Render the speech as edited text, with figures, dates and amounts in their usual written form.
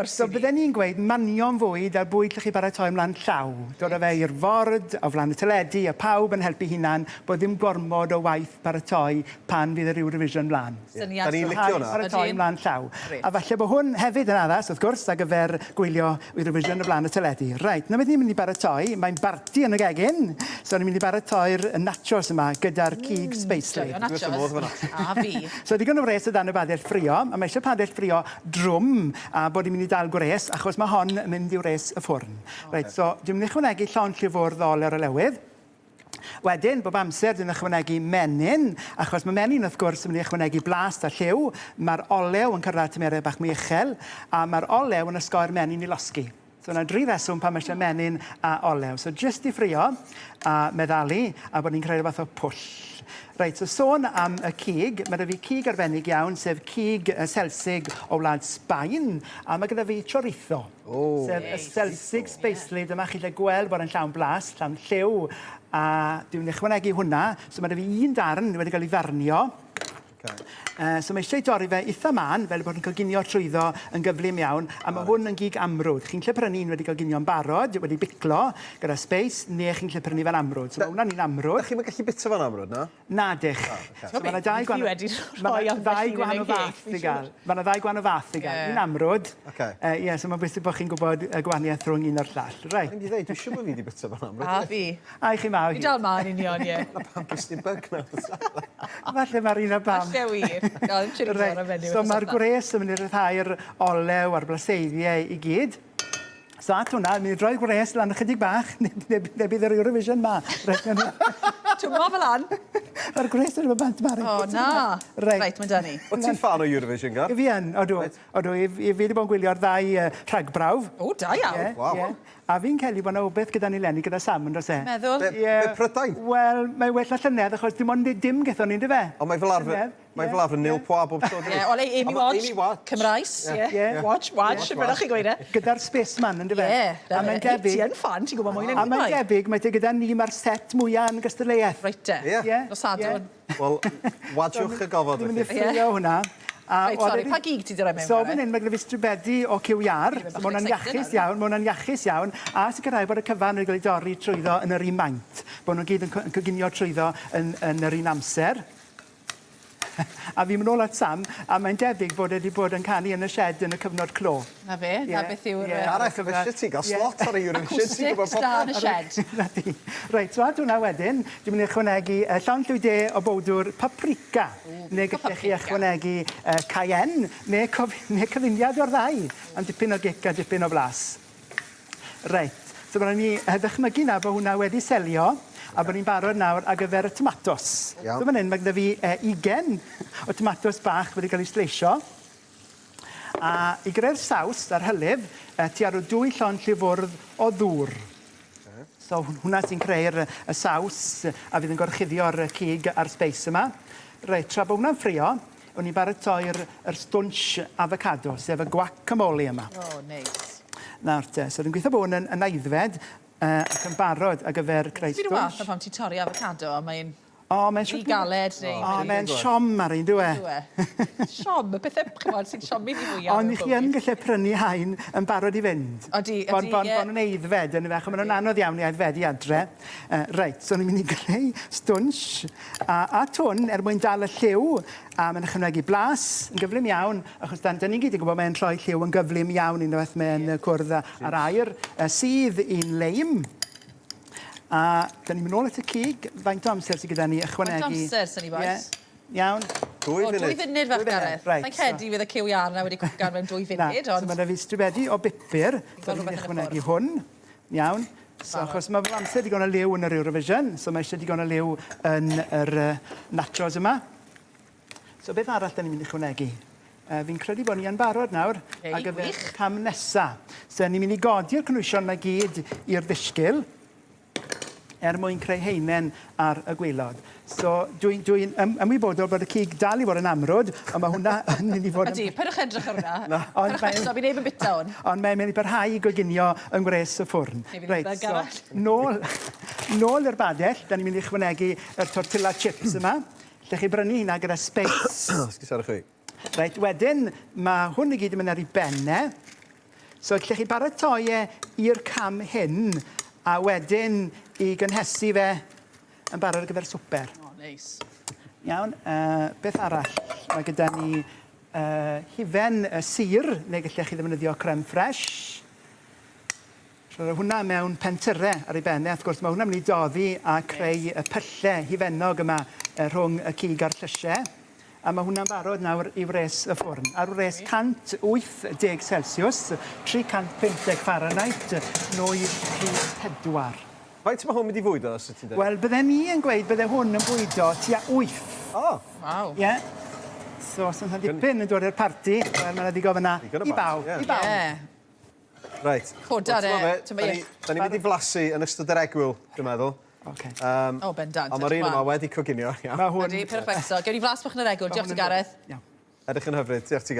So bydden i'n gweud manion fwyd a'r bwyd lle chi baratoi ymlaen llaw. Dod â fe i'r ford, o flaen y teledu, a pawb yn helpu hunan, bod ddim gormod o waith paratoi pan fydd yr Eurovision mlaen. Syniad Da ni'n licio hwnna. Paratoi ymlaen llaw. Grêt. A falle bod hwn hefyd yn addas, wrth gwrs, ar gyfer gwylio Eurovision o flaen y teledu. Reit, 'na beth ni'n mynd i baratoi. Mae'n barti yn y gegin, so ni'n mynd i baratoi'r nachos yma gyda'r cig sbeisli. Joio Dwi wrth fy modd efo nachos. A fi. So digon o wres o dan y badell ffrio, a mae eisiau padell ffrio drwm a bod hi'n mynd i dal gwres, achos mae hon yn mynd i wres y ffwrn. Okay. Reit, so dwi'n mynd i ychwanegu llond lle fwrdd o olew olewydd. Wedyn, bob amser, dwi'n ychwanegu menyn, achos mae menyn, wrth gwrs, yn mynd i ychwanegu blas a lliw. Mae'r olew yn cyrraedd tymeredd bach mwy uchel, a mae'r olew yn osgoi'r menyn i losgi. So yna dri reswm pam mae eisiau menyn a olew. So jyst i ffrio a meddalu a bod ni'n creu rhyw fath o pwll. Reit, so sôn am y cig, mae 'da fi cig arbennig iawn, sef cig selsig o wlad Sbaen, a mae gyda fi chorizo. Oh. Sef y selsig sbeislyd yma, chi'n gallu gweld bod e'n llawn blas, llawn lliw, a dwi'n mynd i ychwanegu hwnna. So mae 'da fi un darn wedi cael ei ddarnio. Okay. So mae eisiau dorri fe eitha mân, fel bod yn coginio trwyddo yn gyflym iawn, a mae hwn yn gig amrwd. Chi'n lle prynu un wedi coginio'n barod, wedi biclo, gyda speis, neu chi'n lle prynu fel amrwd. So mae hwnna'n un amrwd. Da chi'n gallu bita fo'n amrwd, na? Na, dych. Oh, okay. So mae yna dau gwahanol... wedi rhoi ddau gwahanol fath i gael. Mae yna ddau gwahanol fath i gael. Un amrwd. Okay. Ie, so mae'n bwysig bod chi'n gwybod y gwahaniaeth rhwng un o'r llall. Right. O'n i'n dweud, dwi'n siŵr bod fi wedi bita fo'n amrwd. A fi. A i chi ma o hyd. Fi dal ma yn union, ie. Na pam ges ti'r bug na? Falle mae'r un o bam. Falle wir. Gael chorizo ar y menu. So mae'r gwres yn mynd i ryddhau'r olew a'r blaseiddiau i gyd. So at hwnna, mynd i droi gwres lan ychydig bach, neu, neu, neu bydd yr Eurovision ma. Reit, Twmo fel lan. Mae'r gwres yn rhywbeth bant, Mari. O, na. Reit. Reit, mae'n da ni. Wyt ti'n fan o Eurovision, Gar? Fi yn, odw. Odw, i, i fi wedi bod yn gwylio'r ddau rhagbrawf. O, da iawn. Yeah, Waw. Yeah. A fi'n credu bod 'na wbeth gyda ni 'leni gyda Sam yn does e? Meddwl? Be, Ie. be Prydain? Wel, mae'n well na llynedd achos dim ond dim gethon ni yndyfe? Ond mae fel arfer, Llynedd, mae ie, fel arfer nil poa bob tro, dydi? Ie, wel, Amy A ma' Wadge, Amy Wadge. Cymraes, ie. Ie. Wadge, Wadge, beth o'ch chi'n gweud e? Gyda'r spaceman yndyfe? Ie. A mae'n debyg... Ti yn fan, ti'n gwybod mwy na ni. A mae'n debyg, mae te gyda ni mae'r set mwya yn gystadleuaeth. Reit te. Ie. Ie. Nos Sadwrn. Wel, wadiwch y gofod. Ni'n mynd i ffrio hwnna. A Reit, sori, pa gig ti 'di roi mewn? So fan hyn mae gyda fi stribedi o cyw iâr. So ma' hwnna'n iachus iawn, ma' hwnna'n iachus iawn, a sicrhau bod y cyfan wedi cael ei dorri trwyddo yn yr un maint. Bod nhw'n gyd yn yn coginio trwyddo yn, yn yr un amser. A fi'n mynd nôl at Sam, a mae'n debyg bod e wedi bod yn canu yn y shed yn y cyfnod clo. Na fe, na beth yw'r... Ie. Gareth, fe eisiau ti gael slot ar y Eurovision, ti'n gwybod Acoustics da yn y shed. Na ti. Reit, so at hwnna wedyn, dwi'n mynd i ychwanegu llond llwy de o bowdwr paprika. Neu gallech chi ychwanegu cayenne, neu, cof neu cyfuniad o'r ddau, am dipyn o gic a dipyn o flas. Reit, so ma' raid ni ddychmygu nawr bod hwnna wedi selio, a bod ni'n barod nawr ar gyfer y tomatos. Iawn. So fan hyn mae gyda fi ugen o tomatos bach wedi cael eu sleisio. A i greu'r saws a'r hylif, tua rhyw dwy llond lle fwrdd o ddŵr. So hwnna sy'n creu'r y saws a fydd yn gorchuddio'r cig a'r sbeis yma. Reit, tra bod hwnna'n ffrio, o'n i'n baratoi'r yr stwnsh avocado, sef y guacamole yma. O, oh, neis. Nawr te, so dwi'n gweithio bod hwn yn, yn aeddfed uh, ac yn barod ar gyfer creu stwnsh. stwnsh. fath o pam ti'n torri avocado a mae'n O, mae'n rhy galed neu... O, mae'n siom ar un, dyw e? Dyw e. Siom, y pethau, chymod, sy'n siomi fi fwyaf. Ond i chi yn gallu prynu hain yn barod i fynd. Odi, odi, Bon, bon, bon yn aeddfed, yn fach, ond maen nhw'n anodd iawn i aeddfedu adre. Uh, reit, so ni'n mynd i greu stwnsh a, a twn er mwyn dal y lliw, a mae'n ychwanegu blas yn gyflym iawn, achos dan, dan ni'n gyd yn gwybod mae'n rhoi lliw yn gyflym iawn unwaith mae'n yeah. cwrdd â'r aer, sydd i'n leim. A da ni'n mynd nôl at y cig. Faint o amser sydd gyda ni ychwanegu? Faint o amser sy'n ni, bois? Yeah. Iawn. Dwy funud. O, dwy funud fach, Gareth. Reit. Sa'n credu fydd y cyw iâr 'na wedi cwcan mewn dwy funud, ond... Na, so mae 'da fi stribedi o bupur. So ni'n ychwanegu hwn. Iawn. So, achos mae bob amser digon o liw yn yr Eurovision, so mae eisiau digon o liw yn yr uh, nachos yma. So beth arall da ni'n mynd i ychwanegu? Uh, fi'n credu bod ni yn barod nawr okay, ar gyfer gwych. cam nesa. So ni'n mynd i godi'r cynhwysion mae gyd i'r ddisgyl er mwyn creu heinen ar y gwaelod. So dwi'n dwi ym, ymwybodol bod y cig dal i fod yn amrwd, ond mae hwnna yn mynd i fod yn... Ydy, peidiwch edrych ar hwnna. Na. Ond mae'n... Fi neb yn bita hwn. Ond mae'n mynd i barhau i goginio yng ngwres y ffwrn. Reit, so nôl, nôl i'r badell, da ni'n mynd i ychwanegu yr tortilla chips yma. Lle chi brynu hynna gyda space. Esgus ar y chwi. Reit, wedyn, mae hwn i gyd yn mynd ar ei ben e. So gallech chi baratoi e i'r cam hyn a wedyn i gynhesu fe yn barod ar gyfer swper. O, neis. Iawn, uh, beth arall? Mae gyda ni uh, hufen uh, sur, neu gallech chi ddefnyddio creme fraiche. Rhoi hwnna mewn pentyrre ar ei ben e. Wrth gwrs, mae hwnna'n mynd i doddi a creu y pylle hufennog yma rhwng y cig a'r llysiau. A mae hwnna'n barod nawr i wres y ffwrn. Ar wres 180 Celsius, 350 Fahrenheit, nwy rhif 4. Faint mae hwn mynd i fwydo, os ti'n dweud? Wel, bydden ni yn gweud bydde hwn yn bwydo tua 8. O! Waw. Ie. So, os yna dipyn yn dod i'r parti, wel, mae yna ddigon fyna i bawb. I bawb. Ie. Reit. Coda de. Wel, t'mo' be', 'dan ni mynd i flasu yn ystod yr egwyl, dwi'n meddwl. Oce. Um, o, bendant. Ond mae'r un yma wedi coginio. Mae hwn... Ydy, perfecto. Gewn ni flas bach yn yr egwyl. Diolch ti, Gareth. Iawn. Edrych yn hyfryd. Diolch ti, Gareth.